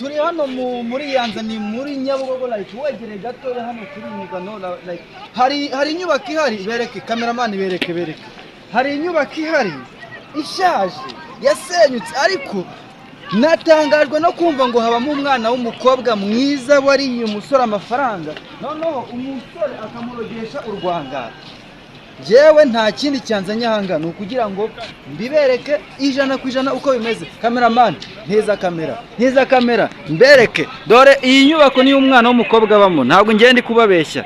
Turi hano muri Yanza, ni muri Nyabugogo, like wegereye gatoya hano kuri Migano, like hari inyubako ihari. Bereke cameraman, bereke, bereke. Hari inyubako ihari ishaje yasenyutse, ariko natangajwe no kumva ngo habamo umwana w'umukobwa mwiza wariye umusore amafaranga, noneho umusore akamurogesha urwangara. Njyewe nta kindi cyanzanye ahanga, ni ukugira ngo mbibereke 100% uko bimeze. Cameraman, ntiza kamera, ntiza kamera, mbereke. Dore iyi nyubako niyo umwana w'umukobwa abamo. Ntabwo ngenda ndi kubabeshya.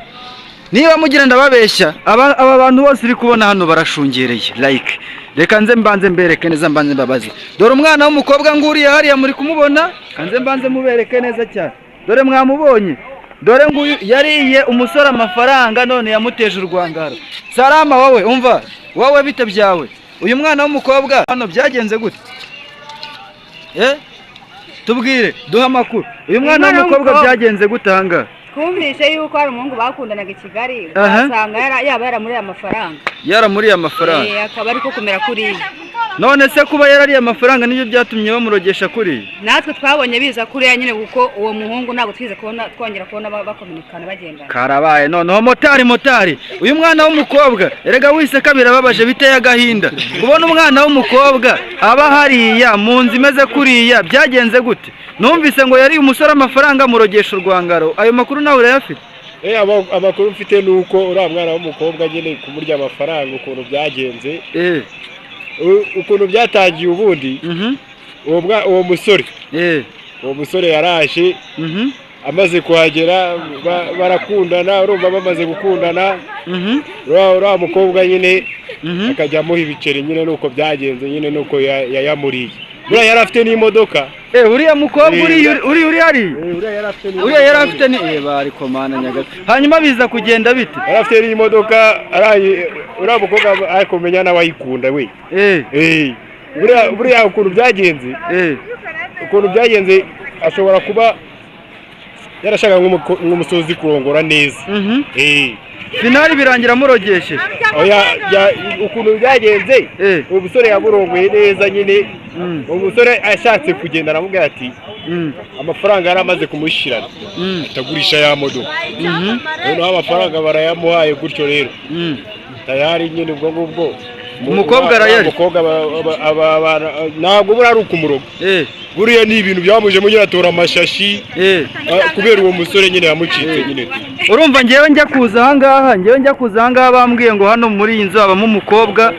Niba mugira ndababeshya, aba bantu bose uri kubona hano barashungereye. Like reka nze mbanze mbereke neza, mbanze mbabaze. Dore umwana w'umukobwa nguriya hariya, muri kumubona? Kanze mbanze mubereke neza cyane. Dore mwamubonye? Dore nguyu yariye umusore amafaranga, none yamuteje urwangaro. Salama wowe, umva wowe, bite byawe? Uyu mwana w'umukobwa hano byagenze gute? Tubwire, duhe amakuru. Uyu mwana Umwana w'umukobwa w'umukobwa. byagenze gute ahangaha? Twumvise yuko hari umuhungu bakundanaga i Kigali, ugasanga yaba yaramuriye amafaranga. Yaramuriye amafaranga. Akaba ariko kumera kuriya. None se kuba yarariye amafaranga nibyo byatumye bamurogesha kuriya? Natwe twabonye biza kuriya nyine, kuko uwo muhungu ntabwo twize kubona twongera kubona bakominikana, bagendana. Karabaye. Noneho motari, motari, uyu mwana w'umukobwa erega wiseka birababaje, biteye agahinda kubona umwana w'umukobwa aba hariya mu nzu imeze kuriya. Byagenze gute? Numvise ngo yariye umusore amafaranga, amurogesha urwangaro. Ayo makuru nawe urayafite? Amakuru mfite ni uko uriya mwana w'umukobwa nyine kumurya amafaranga, ukuntu byagenze, ukuntu byatangiye ubundi, uwo musore, uwo musore yaraje, amaze kuhagera barakundana. Urumva bamaze gukundana, uriya mukobwa nyine akajya amuha ibiceri nyine. Nuko byagenze nyine, nuko yayamuriye. Buriya yari afite n'imodoka. Uriya mukobwa uri hariya? Uriya yari afite n'imodoka. Uriya yari afite ni bari komana nyagatare. Hanyuma biza kugenda bite? Yari afite n'imodoka, uriya mukobwa ariko umenya nawe ayikunda we. Buriya ukuntu byagenze, ukuntu byagenze, ashobora kuba yarashaka nk'umusozi kurongora neza. Finale birangira amurogesheje. Oya, ukuntu byagenze, uwo musore yamurongoye neza nyine. Uwo musore ashatse kugenda, aramubwira ati amafaranga yari amaze kumushirana, atagurisha ya modoka. Noneho amafaranga barayamuhaye gutyo rero, tayari nyine ubwo ngubwo Umukobwa arayarya. Umukobwa ntabwo buriya ari ukumuroga. Buriya ni ibintu byamujemo nyine, atora amashashi, kubera uwo musore nyine yamucitse nyine. Urumva ngewe njya kuza ahangaha, bambwiye ngo hano muri iyi nzu habamo umukobwa,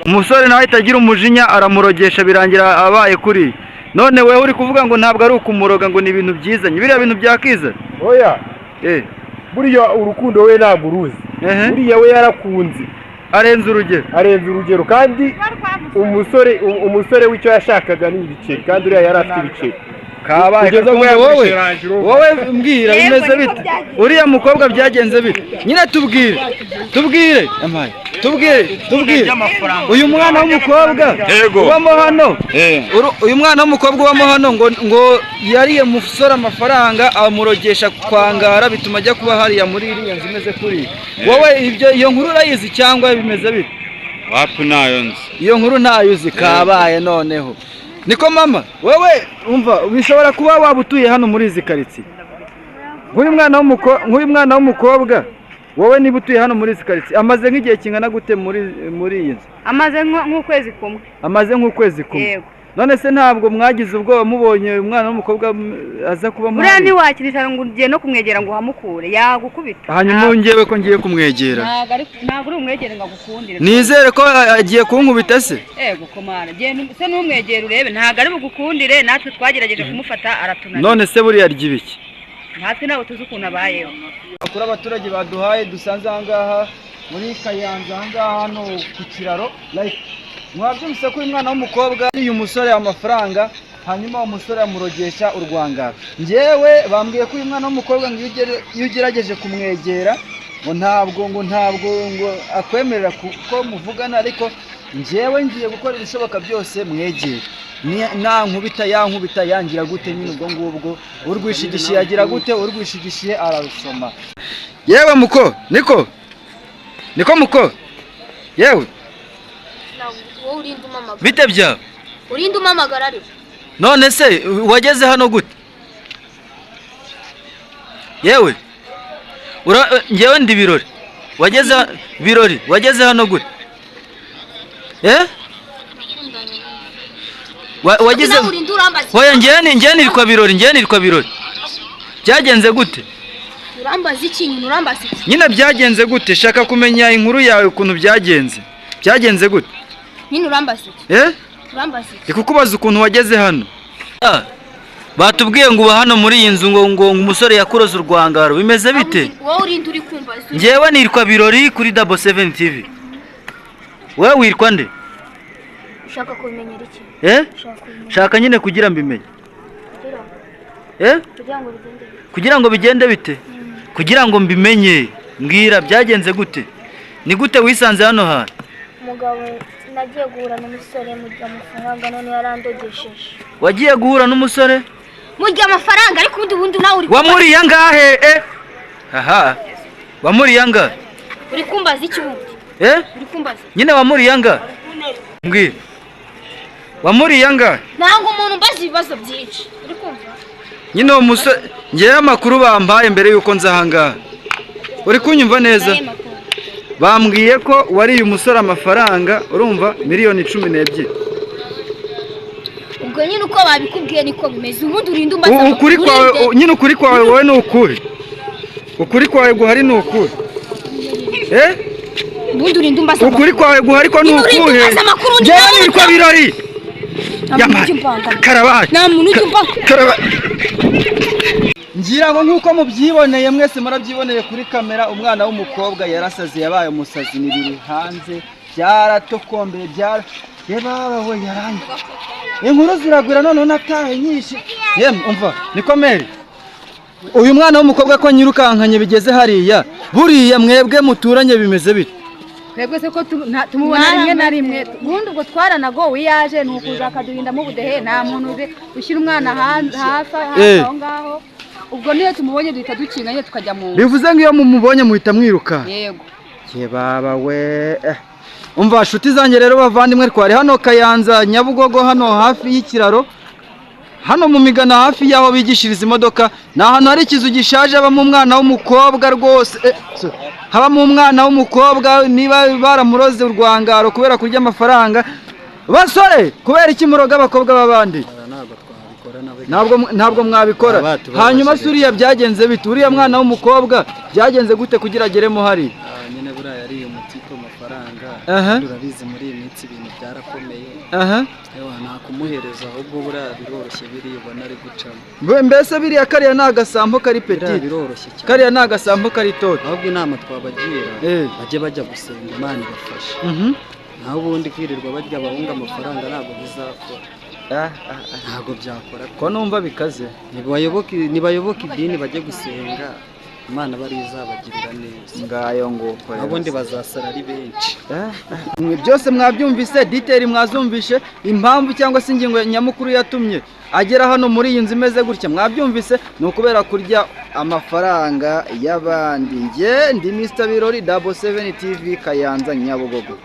umusore nawe ahita agira umujinya aramurogesha, birangira abaye kuri. None wewe uri kuvuga ngo ntabwo ari ukumuroga, ngo ni ibintu byizanye. Biriya bintu byakiza? Oya, buriya urukundo we ntabwo uruzi. Buriya we yarakunze. Arenze urugero. Arenze urugero, kandi umusore w'icyo yashakaga ni ibiceri, kandi uriya yari afite ibiceri. Kabaye. Kugeza Kakumva ubwo wowe yagurishe Range Rover. Wowe mbwira, Yego, bimeze niko bite? byagenze. Uriya mukobwa byagenze bite nyine? Tubwire, tubwire, amaye, tubwire, tubwire. Uyu mwana w'umukobwa Yego. ubamo hano, uyu mwana w'umukobwa ubamo hano ngo yariye umusore amafaranga, amurogesha kwangara, bituma ajya kuba hariya muri iriya nzu imeze kuriya. Wowe ibyo, iyo nkuru urayizi cyangwa bimeze bite? Wapi, ntayo nzi. Iyo nkuru ntayo uzi? Kabaye. Noneho niko mama, wowe umva, bishobora kuba waba utuye hano muri izi karitsiye. Nk'uyu mwana w'umukobwa, wowe niba utuye hano muri izi karitsiye, amaze nk'igihe kingana gute muri iyi nzu? Amaze nk'ukwezi kumwe. Amaze nk'ukwezi kumwe? Yego. None se ntabwo mwagize ubwoba mubonye umwana w'umukobwa aza kuba muri Buriya ntiwakinisha ngo ugiye no kumwegera ngo uhamukure, yagukubita. Hanyuma ngewe ko ngiye kumwegera? Ntabwo uri umwegere ngo agukundire. Nizere ko agiye kunkubita se? Ego komana, genda se n'umwegere urebe, ntabwo ari bugukundire. Natwe twagerageje kumufata aratunanira. None se buriya arya ibiki? Natwe ntabwo tuzi ukuntu abayeho. Amakuru abaturage baduhaye dusanze ahangaha muri Kayanza, ahangaha hano ku kiraro, like mwabyumvise ko uyu mwana w'umukobwa ariye umusore amafaranga, hanyuma umusore amurogesha urwangaro. Njyewe bambwiye ko uyu mwana w'umukobwa ngo iyo ugerageje kumwegera ngo ntabwo ngo akwemerera ko muvugana, ariko njyewe ngiye gukora ibishoboka byose mwegere. Nankubita yankubita, yangira gute nyine, ubwo ngubwo urwishigishiye agira gute? Urwishigishiye ararusoma. Yewe muko, niko niko muko, yewe. Wowe urinda umamagara. Bite byawe? Urinda umamagara ariko. None se wageze hano gute? Yewe ngewe ndi Birori. Wageze Birori, wageze hano gute? Wageze Oya ngewe nitwa Birori, ngewe nitwa Birori. Byagenze gute? Urambaza iki nyine, urambaza iki? Nyine byagenze gute? Shaka kumenya inkuru yawe ukuntu byagenze. Byagenze gute? Nyine urambaza iki? Urambaza iki? Ndikukubaza ukuntu wageze hano. Batubwiye ngo uba hano muri iyi nzu ngo umusore yakuroze urwangaro, bimeze bite? Wowe urinde uri kumbaza. Ngewe nitwa Birori kuri Double 7 TV. Wewe witwa nde? Ushaka kubimenyera iki? Shaka nyine kugira mbimenye. Kugira ngo bigende bite? Kugira ngo mbimenye. Mbwira byagenze gute? Ni gute wisanze hano hantu? Umugabo nagiye guhura n'umusore murya amafaranga none yarandogesheje. Wagiye guhura n'umusore? Murya amafaranga ariko ubundi nawe uri wamuriye angahe? Aha. Wamuriye angahe? Uri kumbaza iki ubundi? Uri kumbaza? Nyine wamuriye angahe? Mbwira. Wamuriye angahe? Ntabwo umuntu mbaza ibibazo byinshi. Uri kumva? Nyine uwo musore ngewe amakuru bambaye mbere yuko nza aha ngaha. Uri kunyumva neza? Bambwiye ko wariye umusore amafaranga, urumva, 12 miliyoni. Ubwo nyine uko babikubwiye niko bimeze. Ubundi urinde umbaza ukuri kwawe, nyine ukuri kwawe wowe ni ukuri. Ukuri kwawe guhari ni ukuri. Ubundi urinde umbaza ukuri kwawe guhari ko ni ukuhe? Ngewe nitwa Birori. Karabaye. Nta muntu ujya umva. Karabaye. Ngira ngo nkuko mubyiboneye mwese murabyiboneye kuri kamera, umwana w'umukobwa yarasaze, yabaye umusazi, mibiri hanze byaratokombeye, byara yebawe yaranye. Inkuru ziragwira none natahe nyinshi. Yemwe umva niko Mary. Uyu mwana w'umukobwa ko nyirukankanye bigeze hariya, buriya mwebwe muturanye bimeze bite? Twebwe se ko tumubona rimwe na rimwe, ubundi ubwo twaranagowe yaje nukuza akaduhindamo ubudehe, nta muntu ushyira umwana hafi aho ngaho. Ubwo niyo tumubonye duhita dukinga nyine tukajya mu. Bivuze ngo iyo mumubonye muhita mwiruka. Yego. Ye baba we. Umva shuti zanjye rero bavandimwe, twari hano Kayanza Nyabugogo, hano hafi y'ikiraro, hano mu migana hafi y'aho bigishiriza imodoka. Ni ahantu hari ikizu gishaje, habamo umwana w'umukobwa rwose. Habamo umwana w'umukobwa niba baramuroze urwangaro kubera kurya amafaranga. Basore, kubera iki muroga abakobwa b'abandi? Ntabwo mwabikora. Hanyuma suriya byagenze bite? Uriya mwana w'umukobwa byagenze gute kugira ageremo hari? Nyine buriya yariye umutiko amafaranga. Urabizi muri iyi minsi ibintu byarakomeye. Nta kumuhereza ahubwo buriya biroroshye biri ubona ari gucamo. Mbese biriya kariya ni agasampo kari peti. Biroroshye cyane. Kariya ni agasampo kari toto. Ahubwo inama twabagira bajye bajya gusenga Imana ibafashe. Naho ubundi kwirirwa barya abahunga amafaranga ntabwo bizakora. Ntabwo byakora. Ko numva bikaze. Nibayoboke idini bajye gusenga Imana bari izabagirira neza. Ngayo nguko. Abundi bazasara ari benshi. Mwe byose mwabyumvise, detail mwazumvishe, impamvu cyangwa se ingingo nyamukuru yatumye agera hano muri iyi nzu imeze gutya mwabyumvise, ni ukubera kurya amafaranga y'abandi. Nge ndi Mr Birori, Double 7 TV, Kayanza Nyabugogo.